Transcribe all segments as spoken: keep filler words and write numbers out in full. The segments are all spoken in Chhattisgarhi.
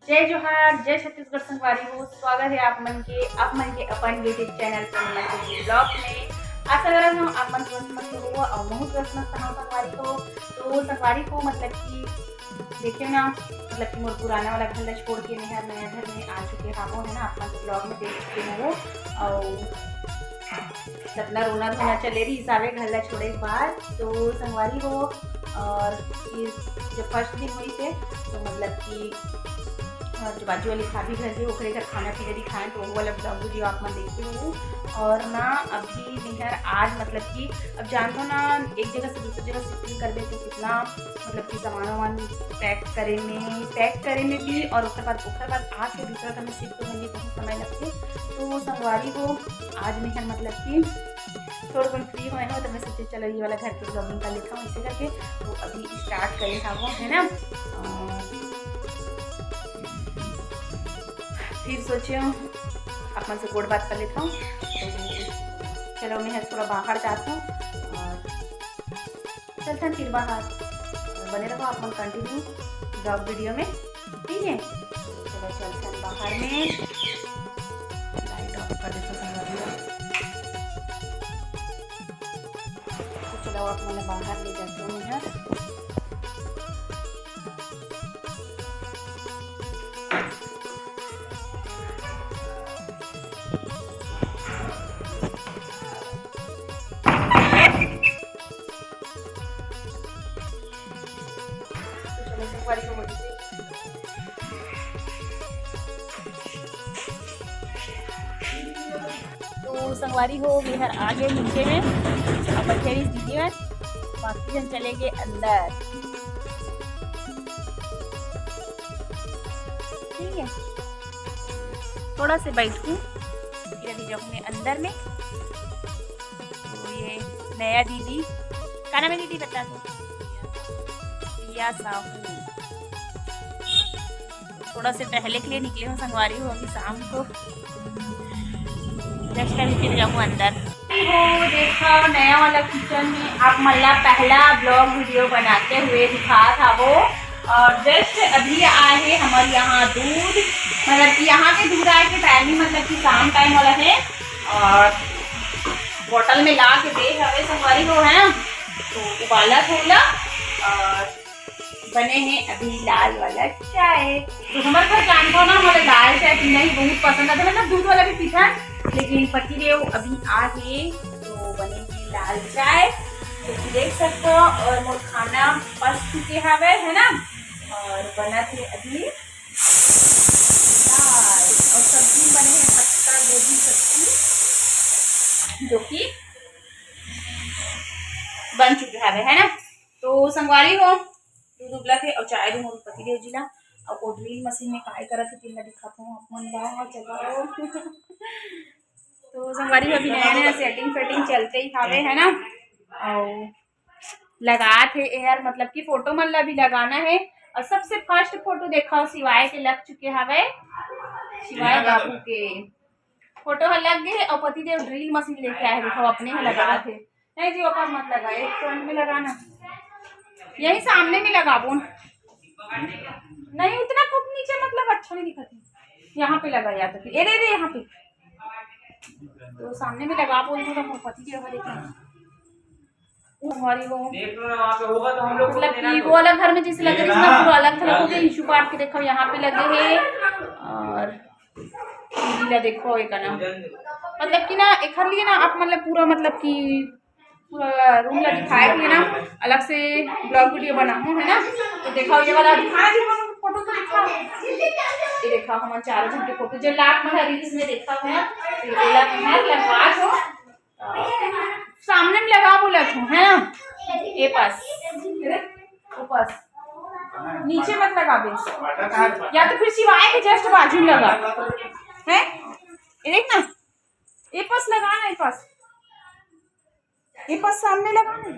जय जोहार, जय छत्तीसगढ़ संगवारी हो। स्वागत है आप मन के, आप मन के अपन YouTube चैनल पर मन के ब्लॉग में। आशा करत हूँ आप मन स्वस्थ मस्त हो और महू स्वस्थ मस्त हो संगवारी हो। तो संगवारी हो, मतलब कि देखियो ना, मतलब कि मोर पुराना वाला घर ला छोड़ के मैं हर नया घर में आ चुके हावो, है ना, आप मन ब्लॉग में देख चुके हो। और सतना रोना धोना चले रहिस हावे घर ला छोड़े के बाद। तो संगवारी हो, और फिर जब फर्स्ट दिन होइस हे, तो मतलब कि अ, जो बाजू वाली भाभी घर के, ओकरे घर खाना पीना दिखाएं, तो वो वाला ब्लॉग वीडियो आप मन देखते हो। और ना अभी निहर आज, मतलब कि अब जानते हो ना, एक जगह से दूसरी जगह शिफ्टिंग करबे तो कितना, मतलब कि सामान वामान पैक करे में, पैक करे में भी, और ओकर बाद, ओकर बाद आके दूसरा घर में शिफ्ट होने में बहुत समय लगथे। तो संगवारी हो, आज निहर, मतलब कि थोड़ा कन फ्री होए हो, तो मैं सोचे चलो ये वाला घर के ब्लॉगिंग कर लेता हूँ, इसे करके। तो अभी स्टार्ट करे हावो, है ना। और फिर सोचे हूँ आप मन से गोठ बात कर लेता हूँ। तो चलो मैं थोड़ा बाहर जाता हूँ और चलथन फिर बाहर। बने रहो आप मन कंटिन्यू ब्लॉग वीडियो में, ठीक है। चलो चलथन बाहर में, लाइट ऑफ कर देता हूँ। तो चलो आप मन बाहर ले जाता हूँ मैं। तो संगवारी हो, मेहर आगे नीचे में, अब बैठे रहिस दीदी मन, बाकी जन चले गए अंदर। ठीक है, थोड़ा से बैठूं, फिर अभी जाऊँ मैं अंदर में। तो ये नया दीदी, का नाम है दीदी, बता दो। प्रिया साहू। थोड़ा से टहले के लिए निकले हो संगवारी हो, अभी शाम को। जस्ट अभी फिर जाऊँ अंदर। हो देखा नया वाला किचन में आप मन ला पहला ब्लॉग वीडियो बनाते हुए दिखात हावो। और जस्ट अभी आए हे हमर यहाँ दूध, मतलब कि यहाँ के दूध आए के टाइम ही, मतलब कि शाम टाइम वाला है। और बॉटल में ला के दे हवे संगवारी हो, है ना। तो उबालत हे ओला और बने हे अभी लाल वाला चाय। तो हमर घर जानथो ना, मोला लाल चाय पीना ही बहुत पसंद आथे, मतलब दूध वाला भी पीथन, लेकिन पतिदेव अभी आ गे तो बने हे लाल चाय। तो देख सकथो, और मोर खाना पस चुके हवे, है ना, और बनत हे अभी दाल, और सब्जी बने हे पत्ता गोभी सब्जी, जो कि बन चुके हवे, है ना। तो संगवारी हो, दूध उबलत हे और चाय दूँ मोर पति देव जी ला, और वो ड्रिल मशीन में काय करत हे तेन ला दिखात हूँ आप मन ला। चलो तो संगवारी हो, अभी नया नया सेटिंग फेटिंग चलते ही हावे, है ना। और लगात हे यार, मतलब कि फोटो मन ला भी लगाना है। और सबसे फर्स्ट फोटो देखा शिवाय के लग चुके हवे, शिवाय बाबू के फोटो ह लग गए और पति देव ड्रिल मशीन लेके आए, देखो अपने ही लगात हे। नहीं जी, ओकर मत लगा, एक फ्रंट में लगाना, यही सामने में लगाबो। नहीं, उतना कुछ नीचे, मतलब अच्छा नहीं दिखत है, यहाँ पे लगा या तो फिर, ए दे दे यहाँ पे। तो सामने में लगाबो, तो मोर पति देव ह देखो। हमारी वो देख लो ना, वहाँ पे होगा तो हम लोग को मतलब देना कि तो। वो अलग घर में जैसे लगे, ये जैसे ना। पूरा अलग थलग हो गया। ईशू पार्ट के देखो, यहाँ पे लगे हैं और दीदी ला देखो, एक ना, मतलब कि ना, एक हर लिए ना आप, मतलब पूरा, मतलब कि पूरा रूम ला दिखाए के लिए ना अलग से ब्लॉग वीडियो बनाहूँ, है ना। तो देखो ये वाला दिखा दी, फोटो तो दिखा, ये देखो हमारे चारों जन के फोटो जो लाख में रील्स में देखा है, तो ये वाला है लगवा दो। सामने में लगा बोला तू, है ना? ये पास, वो पास, नीचे मत लगाबे, या तो फिर शिवाय के जस्ट बाजू में लगा, है? ये देख ना, ये पास लगा ना, ये पास, ये पास सामने लगा ना।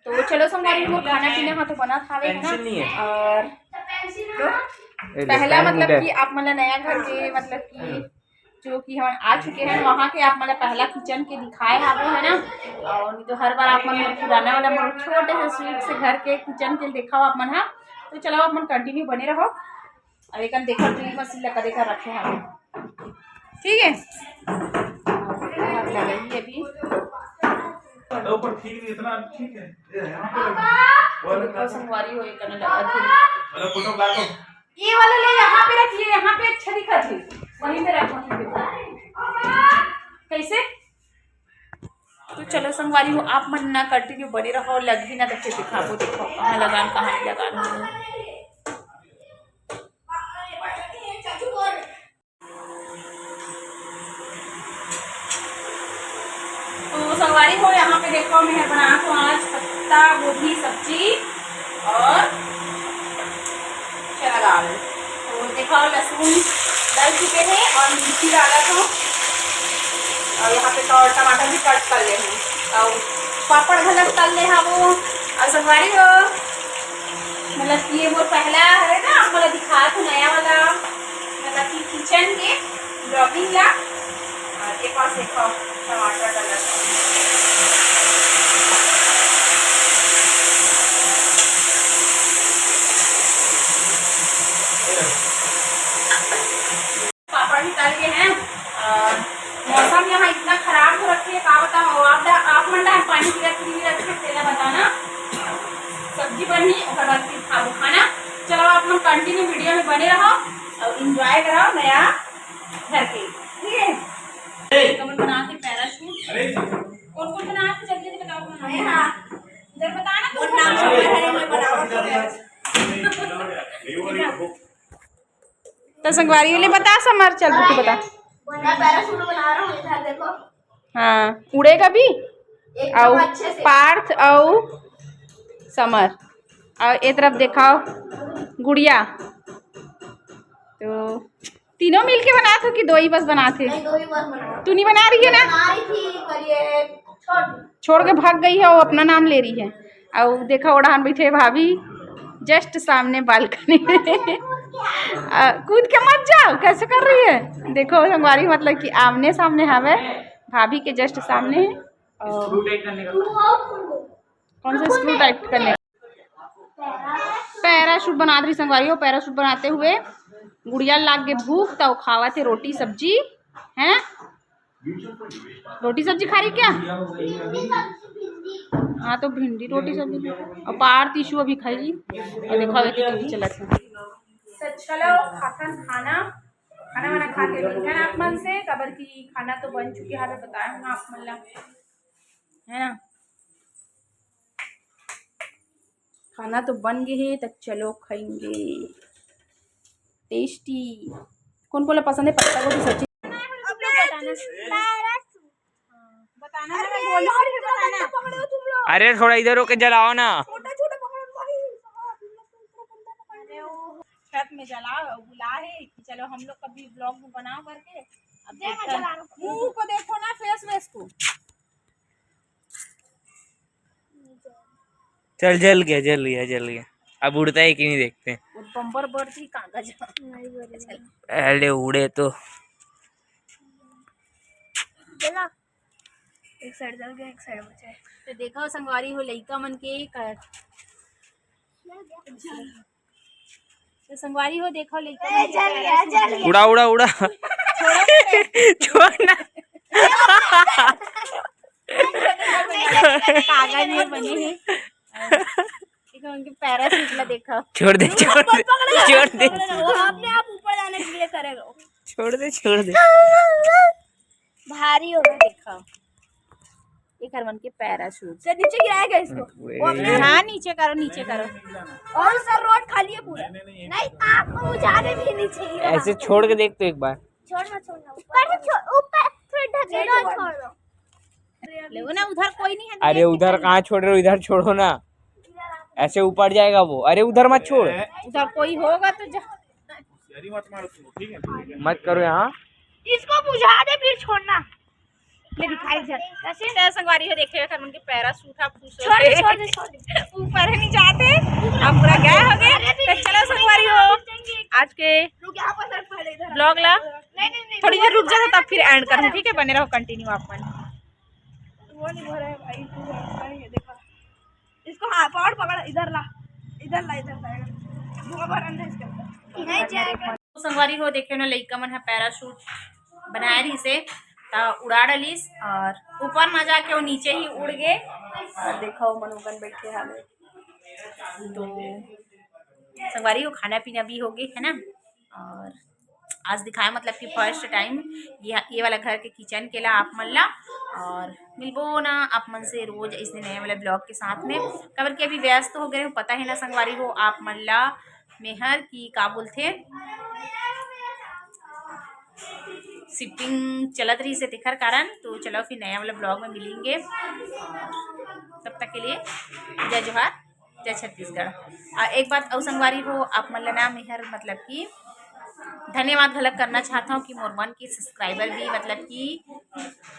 तो चलो संगवारी हो, खाना पीना हा तो बना था, है ना? पेंसिल नहीं है। और तो ए, पहला टाइम मतलब उठा। कि आप मन ला नया घर के मतलब कि जो कि हमन आ चुके हैं, वहाँ के आप मन ला पहला किचन के दिखाए हावे, है ना। और नहीं तो हर बार आप मन मोर पुराना वाला, मोर छोटे से स्वीट से घर के किचन के दिखाओ आप मन हा। तो चलो, आप मन continue बने रहो। अब एक देखो ड्रिल मशीन लगा देखा रखे हैं, ठीक है। ये भी ऊपर ठीक नहीं, इतना ठीक है। ये यहाँ पे लगा। वो अलग देखो, संगवारी हो, एक लगा थे। मतलब फोटो लगा दो। ये वाला ले यहाँ पे रखिए, यहाँ पे अच्छा दिखा थे, वहीं पे रखो, वहीं पे। कैसे? तो चलो संगवारी हो, आप मन ना continue बने रहो, लगही ना तो फिर दिखाबो, देखो कहाँ लगान, कहाँ नहीं लगान। तो संगवारी हो, यहाँ पे देखो, मैं बना तो आज पत्ता गोभी सब्जी और चना दाल। तो देखो, लहसुन डल चुके हैं और मिर्ची डाला था, और यहाँ पे तो टमाटर भी कट कर ले हैं, और पापड़ घलक तल ले हैं वो। और संगवारी हो, मतलब कि ये मोर पहला है ना, आप वाला दिखा तो नया वाला, मतलब कि किचन के ब्लॉगिंग ला। और एक और देखो, टमाटर डाला था। पापड़ भी तल गए हैं। और मौसम यहाँ इतना खराब हो रखी है, का बताओ। आप डा-, आप मन डाल पानी गिरा, फ्री गिरा, फिर तेला बताना। सब्जी बनही, ओकर बाद फिर खाबो खाना। चलो, आप मन continue वीडियो में बने रहो और एंजॉय कराओ नया घर के, ठीक है? कमल बना के पैराशूट। कौन कौन बना के, जल्दी जल्दी बताओ। हाँ, जब बताना तो वो नाम समर है, मैं बनावत हूँ। तो संगवारी वाले बता, समर, चल तू बता। मैं पैराशूट बना रहा हूँ, इधर देखो। हाँ, उड़ेगा भी। एकदम आउ अच्छे से। पार्थ आउ समर, आउ ए तरफ देखाओ गुड़िया। तो तीनों मिलके बनात हो कि दो ही बस बनात हे? नहीं, दो ही बस बना। तू नहीं बना रही है ना? बना रही थी, पर ये छोड़ दी। छोड़ के भाग गई है, वो अपना नाम ले रही है। और देखो, ओढ़ान बैठे भाभी, just सामने बालकनी में। आ, कूद के मत जाओ, कैसे कर रही है? देखो, संगवारी, मतलब कि आमने सामने हवे, भाभी के just सामने। और कौन सा स्क्रू टाइट करने? पैराशूट बनात रही संगवारी हो। पैराशूट बनाते हुए गुड़िया लाग गे भूख, त वो खावत हे रोटी सब्जी। हैं, रोटी सब्जी खा रही क्या? हाँ, तो भिंडी रोटी सब्जी। और पार तीसू अभी खाई। और देखो, अभी टीवी चलत हे। तो चलो, खाथन खाना, खाना वाना खा के मिलथन आप मन से, काबर कि खाना तो बन चुके हवे, बताए हूँ ना आप मन ला, है ना? खाना तो बन गए हे, त चलो खाएंगे। टेस्टी। कौन कौन ला पसंद है पत्ता गोभी सब्जी? बताना, मैं बोलूँ, फिर बताना। अरे, थोड़ा इधर होके जलाओ ना। छोटा छोटा पकड़ो भाई। अरे, वो छत में जलाओ, बुला है कि चलो हम लोग कभी ब्लॉग में बनाओ करके। अब देखो, मुंह को देखो ना, फेस वेस को। चल, जल गया, जल गया, जल गया। अब उड़ता है कि नहीं, देखते हैं। वो बम्पर बर्थ ही कागज। अरे, उड़े तो। चला, एक साइड जल गया, एक साइड बचे। तो देखो, संगवारी हो, लइका मन के कर। तो संगवारी हो, देखो, लइका मन के जल गया, जल गया। उड़ा, उड़ा, उड़ा। छोड़ ना। कागज में बने हैं। देखो, उनके पैराशूट ला देखो। छोड़ दे, छोड़ दे, छोड़ दे। वो अपने आप ऊपर जाने के लिए करेगा। छोड़ दे, छोड़ दे। भारी हो गया। देखो, ये कर मन के पैराशूट। सर, नीचे गिराएगा इसको। वो अपने हाँ, नीचे करो, नीचे करो। और सर, रोड खाली है पूरा। नहीं, आपको वो जाने भी नीचे गिरा। ऐसे छोड़ के देख तो एक बार। छोड़ मत, छोड़ ना। ऊपर से छोड़, ऊपर थोड़ा ढकेलो और छोड़ दो। ले वो ना, उधर कोई नहीं है, अरे, देख उधर के कहाँ छोड़ रहे हो, इधर छोड़ो ना, ऐसे ऊपर जाएगा वो। अरे, उधर मत छोड़। उधर कोई होगा तो जा। होशियारी मत मारो तुम, ठीक है? मत करो यहाँ। इसको बुझा दे, फिर छोड़ना। ले दिखाई इधर। कैसे? तो संगवारी हो, देखे कर मन के पैराशूट आप खुश हो छोड़ दे, गए। छोड़ दे, छोड़ दे। ऊपर ही नहीं जाते, आप पूरा गए हो गए। अरे, तो चलो संगवारी हो, आज के रुक, यहाँ पर सर पहले इधर ब्लॉग ला नहीं, नहीं, नहीं, थोड़ी देर रुक जाते, तब फिर एंड करते, ठीक है? बने रहो, कंटिन्यू आप मन। वो नहीं भरा है भाई, तू भरा है, ये देखो। इसको हाँ, पकड़, पकड़, इधर ला, इधर ला, इधर ला। संगवारी हो, देखे ना, लइका मन ह पैराशूट बनाए रहिस हे, त उड़ा डलिस और ऊपर ना जाके वो नीचे ही उड़ गे। और देखो, मनोगन बैठे हावे। तो संगवारी हो, खाना पीना भी हो गे, है ना। और आज दिखाए, मतलब कि फर्स्ट टाइम ये, ये वाला घर के किचन के ला आप मन ला। और मिलबो ना आप मन से रोज इसने नए वाला ब्लॉग के साथ में, काबर कि अभी व्यस्त हो गए हो, पता है ना संगवारी हो आप मन ला मेहर की का बोलथे, शिफ्टिंग चलत रहिस हे तेखर कारण। तो चलो फिर नया वाला ब्लॉग में मिलेंगे, तब तक के लिए जय जोहार, जय छत्तीसगढ़। और एक बात अउ संगवारी हो, आप मन ला ना मेहर मतलब कि धन्यवाद घलक करना चाहत हूँ कि मोर वन के सब्सक्राइबर भी मतलब कि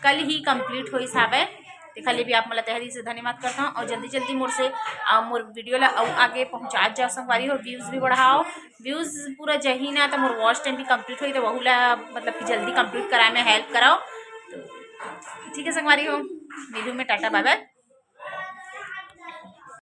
कल ही कंप्लीट होइस हावय, तेखर ले भी आप मन ला तहे दिल से धन्यवाद करता हूँ। और जल्दी जल्दी मोर से, आ, मोर वीडियो ला अउ आगे पहुँचा जाओ संगवारी हो, व्यूज भी बढ़ाओ। व्यूज पूरा जही ना तो मोर वॉच टाइम भी कंप्लीट होई, तो वहू ला मतलब कि जल्दी कंप्लीट कराए में हेल्प कराओ। तो ठीक है संगवारी हो, मिलूँ मैं, टाटा बाय बाय।